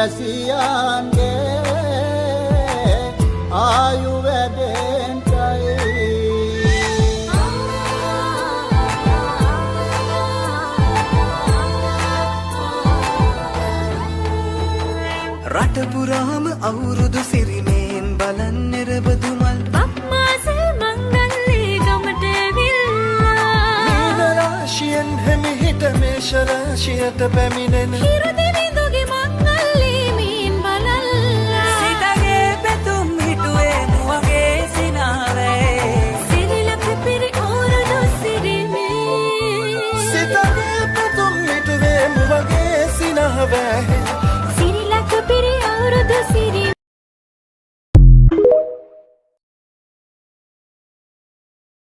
වැසියන්ගේ ආයු වැඩෙන්ටයි. රට පුරාම අවුරුදු සිරිමෙන් බලන් නිරබදු මල් බක්මාසේ මංගල්ලේ ගමට ඇවිල්ලා මීන රාශියෙන් හෙමිහිට මේෂ රාශියට පැමිණෙන හිරු